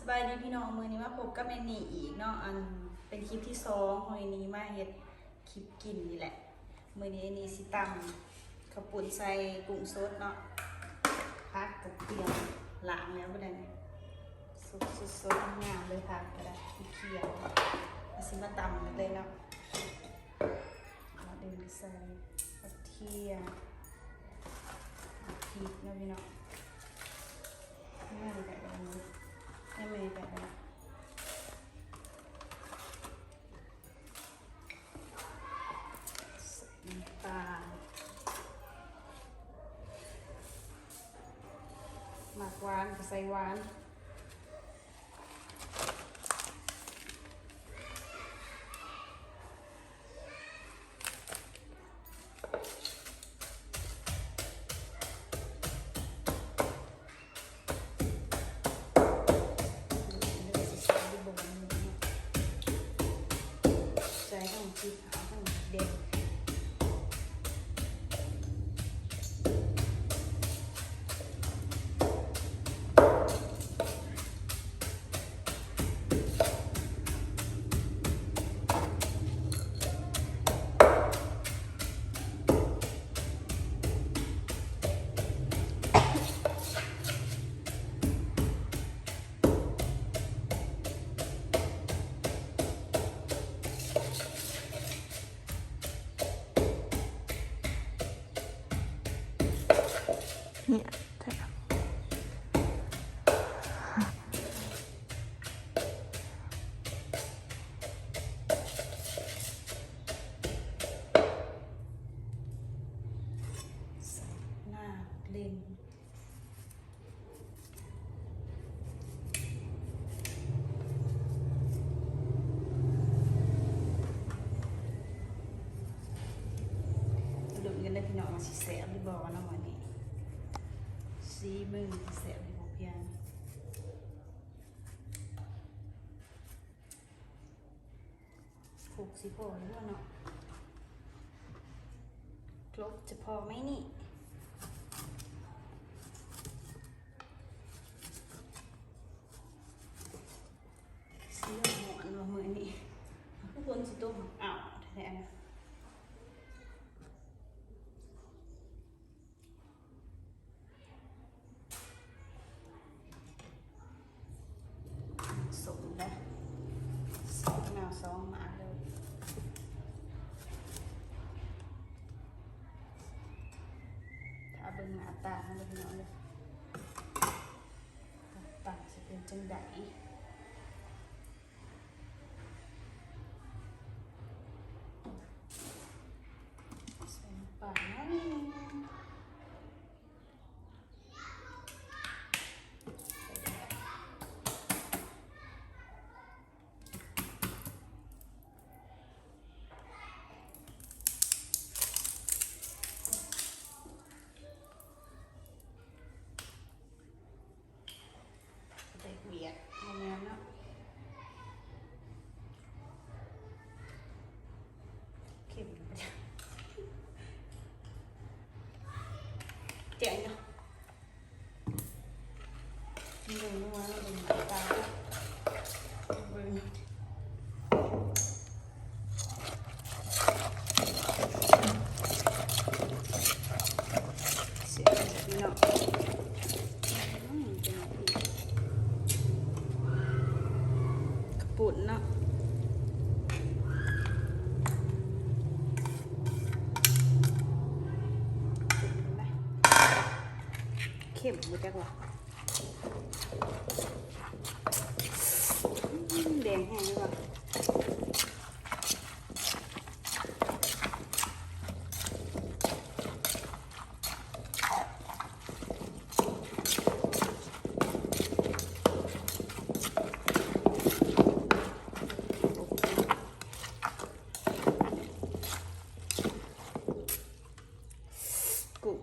ສະບາຍດີພີ່ນ້ອງ ມື້ນີ້ມາພົບກັບແອນນີອີກເນາະ ອັນເປັນຄລິບທີສອງຂອງແອນນີມາເຮັດຄລິບກິນນີ້ແຫຼະ. ມື້ນີ້ແອນນີຊິຕຳເຂົ້າປຸ້ນໃສ່ກຸ້ງສົດເນາະ ຜັກກໍກຽມລ້າງແລ້ວບໍ່ໄດ້ນີ້ ສົດໆ ງາມໆ ເລີຍ ຜັກກໍໄດ້ຂຽວໆ ເຮົາຊິມາຕຳກັນເລີຍເນາະ. ກ່ອນອື່ນກໍໃສ່ກະທຽມ ພລິກເນາະພີ່ນ້ອງ ແມ່ນແບບນີ້ ແມ່ນແບບນີ້ ໃສ່ນ້ຳຕານ ມັກຫວານກໍໃສ່ຫວານ. ໃສ່ທັງພລິກຂາວທັງແດງ. ໃສ່ນ້ຳເລັ່ນ. ລຸ້ນກັນເດີພີ່ນ້ອງ ວ່າຊິແຊບຫຼືບໍ່ເນາະມື້ນີ້ ຊີມືຊິແຊບຫຼືບໍ່ພຽງ. ຄົກຊິພໍຢູ່ບໍ່ເນາະ ຄົກຈະພໍໄໝນີ້? ຊິຮ້ອນບໍ່ມື້ນີ້ ຄືຝົນຊິຕົກ ອ້າວ ແທ້ໆ. ສົ້ມເດ້ ສົ້ມແນວສອງມາເລີຍ ຖ້າເບິ່ງໜ້າຕາມັນເດີພີ່ນ້ອງເດີ ໜ້າຕາຊິເປັນຈັ່ງໃດ. ໃສ່ນ້ຳປາໜ້ອຍໜຶ່ງ. ແດກວຽກ ບໍ່ແມ່ນເນາະ ເຄັມຢູ່ປະຈັກ ແຈ່ງເນາະ ເບິ່ງນົວ ເບິ່ງໜ້າຕາ ເບິ່ງ. ເສຍບເລີຍເນາະ ອືມ ເປັນຫຍັງອີກ ເຂົ້າປຸ້ນເນາະ ເຄັມບໍ່ຈັກວ່າ. ອືມ ແດງແຮງເລີຍວ່າ. ກຸ້ງ.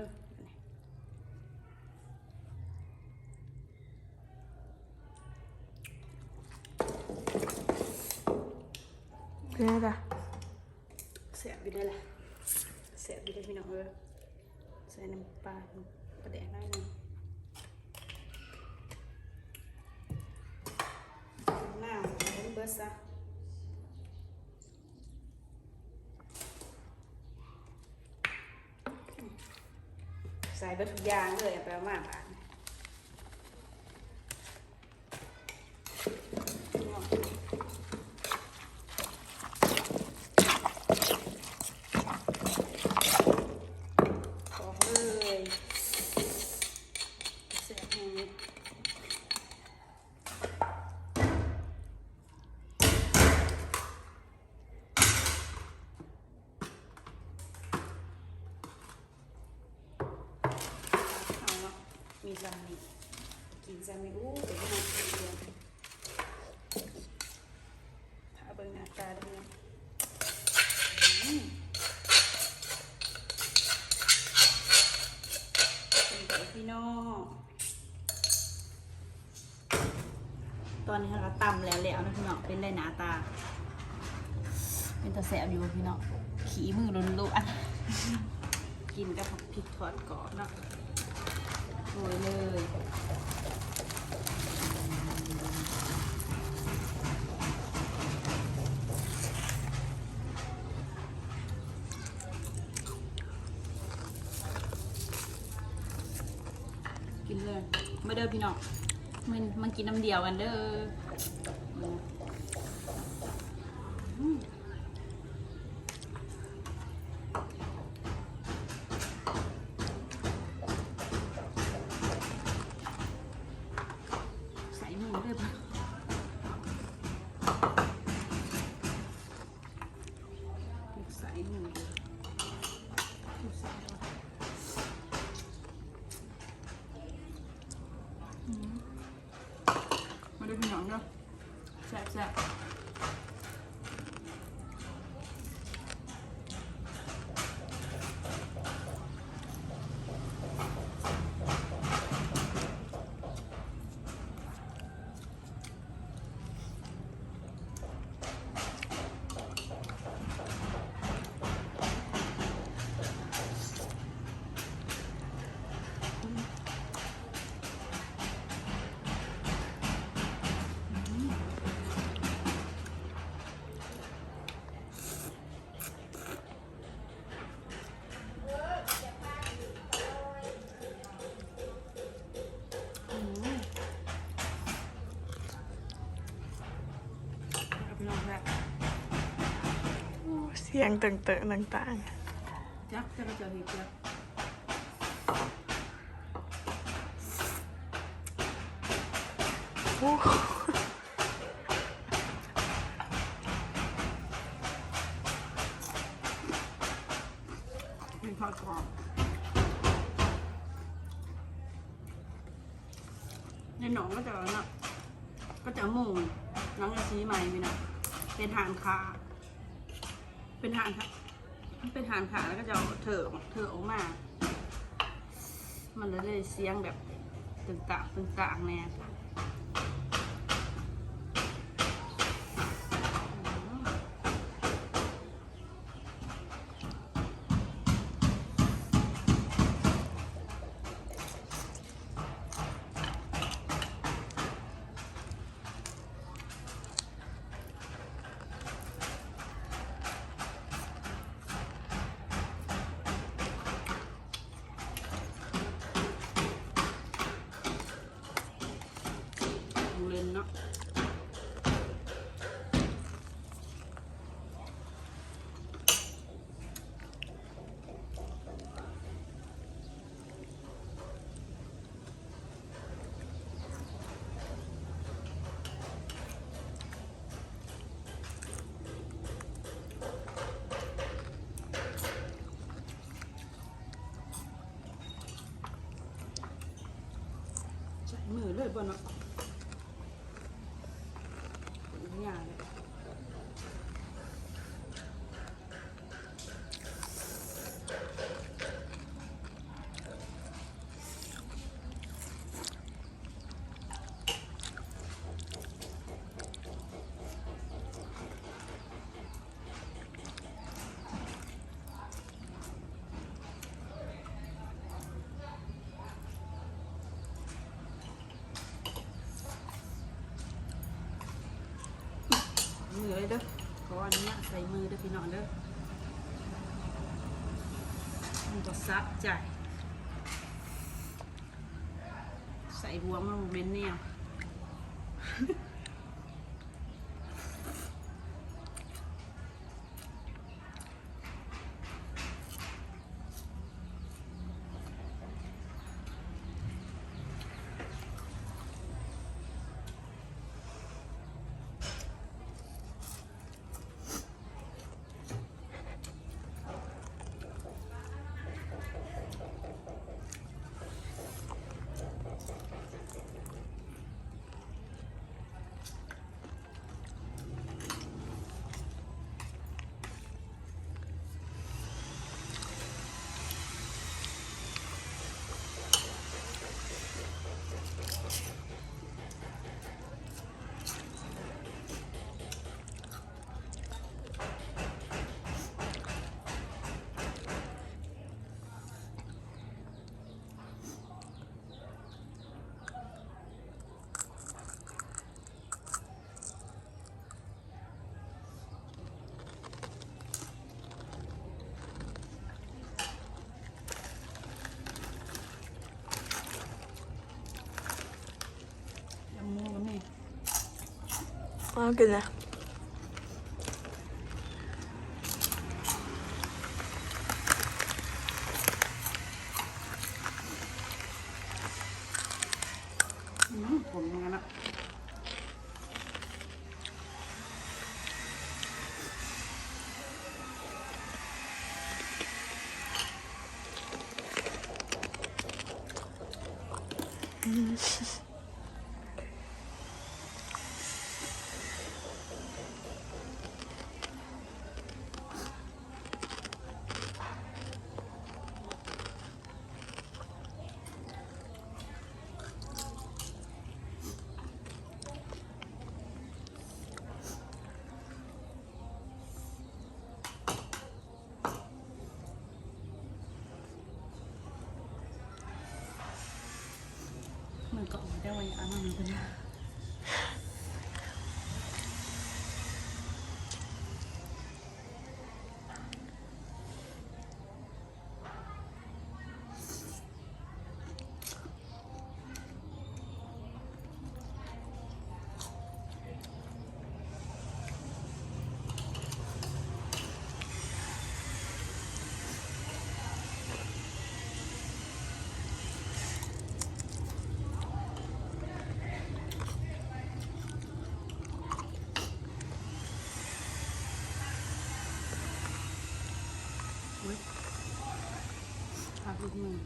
ເປັນໄງລະ? ແຊບຢູ່ເດ້ລະ ແຊບຢູ່ເດ້ພີ່ນ້ອງເອີຍ. ໃສ່ນ້ຳປາ ປາແດກໜ້ອຍໜຶ່ງ ນ້ຳໃຫ້ມັນເບິດຊະ ໃສ່ເບິດທຸກຢ່າງເລີຍ ເອົາໄປເອົາມາບາດນີ້. ອອກເລີຍ ແຊບແຮງ. ເອົາເນາະ ມີຊ່ຳນີ້ ກິນຊ່ຳນີ້ ໂອ້ ເປັນໜ້າກິນເດ້. ຖ້າເບິ່ງໜ້າຕາເດີ ອືມ ເປັນໄງພີ່ນ້ອງ? ຕອນນີ້ເຮົາກໍຕຳແລ້ວໆເນາະພີ່ນ້ອງ ເປັນໄດໜ້າຕາ? ເປັນຕາແຊບຢູ່ບໍ່ພີ່ນ້ອງ? ຂີ້ມືລ້ວນໆ ກິນກັບບັກພິກທອດກອບເນາະ ໂລຍເລີຍ. ກິນເລີຍ ມາເດີພີ່ນ້ອງ ມາ ມາກິນນ້ຳດຽວກັນເດີ. ອືມ ໃສ່ໝູເດີ. ໃສ່ໝູ ອືມ ມາເດີພີ່ນ້ອງເດີ ແຊບໆ. ອືມ ພີ່ນ້ອງ ແຊບ ໂອ້ ສຽງເຕີງໆຕ່າງໆ ຈັກ ຈັກເຂົາເຈົ້າເຮັດຈັກ ໂອ້. ມີທອດກອບ ໃນໜອງເຂົາເຈົ້າເນາະ ເຂົາເຈົ້າໝູ່ຫຼັງກະສີໃໝ່ນີ້ນະ ເປັນຮ້ານຄ້າ ເປັນຮ້ານຄ້າ ມັນເປັນຮ້ານຄ້າ ແລ້ວເຂົາເຈົ້າເທີ ເທີອອກມາ ມັນເລີຍໄດ້ສຽງແບບຕຶງຕາງ ຕຶງຕາງແດ່. ເຫຼັ້ນເນາະ. ໃຊ້ມືເລີຍບໍ່ເນາະ ຍາກເລີຍ. ເດີ ຂໍອະນຸຍາດໃສ່ມືເດີພີ່ນ້ອງເດີ ມັນບໍ່ສະໃຈ ໃສ່ບ່ວງມັນບໍ່ແມ່ນແນວ. ຢຳໝູກໍມີ ເອົາກິນນະ. ອືມ ຂົມເໝືອນນະ. ມັນກໍອອກມາແຕ່ວ່າຢ່າເອົາມານຳເພິ່ນນະ. ອຸ້ຍ ຜັກລູກໜຶ່ງ.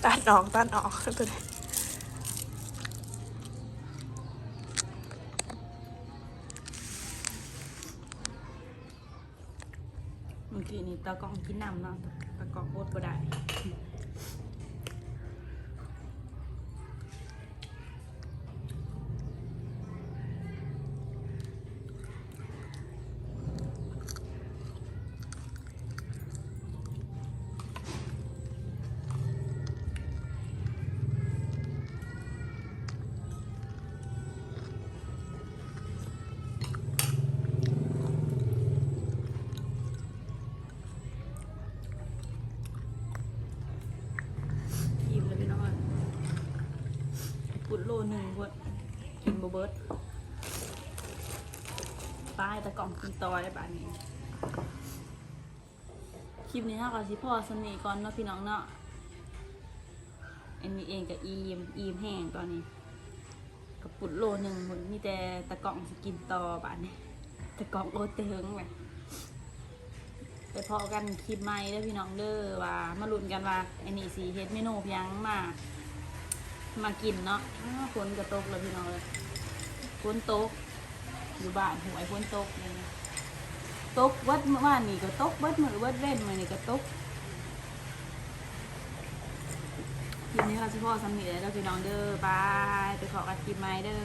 ຕັດອອກ ຕັດອອກ ຕົວນີ້. ເມື່ອກີ້ນີ້ຕາກ້ອງກິນນ້ຳເນາະ ຕາກ້ອງອົດບໍ່ໄດ້. ອີ່ມແລ້ວພີ່ນ້ອງເອີຍ ປຸດໂລໜຶ່ງພຸ້ນ ກິນບໍ່ເບິດ. ໄປ ຕາກ້ອງກິນຕໍ່ແລ້ວບາດນີ້. ຄລິບນີ້ເຮົາກໍຊິພໍສ່ຳນີ້ກ່ອນເນາະພີ່ນ້ອງເນາະ. ອັນນີ້ເອງກໍອີ່ມ ອີ່ມແຮງຕອນນີ້ ກະປຸດໂລໜຶ່ງພຸ້ນ ມີແຕ່ຕາກ້ອງຊິກິນຕໍ່ບາດນີ້ ຕາກ້ອງອົດແຕ່ເຫິງແຫຼະ. ไปพ้อกันคลิปใหม่เด้อพี่น้องเด้อ ว่ามาลุ้นกันว่าไอ้นี่สิเฮ็ดเมนูหยังมา มากินเนาะ อ้า ฝนก็ตกแล้วพี่น้องเอ้ย ฝนตก อยู่บ้านห้วยฝนตกเลย ตกเบิดมื้อวานนี่ก็ตก เบิดมื้อเบิดเว็น มื้อนี้ก็ตก คลิปนี้ก็สิพ้อส่ำนี้แหละเด้อพี่น้องเด้อ บาย ไปพ้อกันคลิปใหม่เด้อ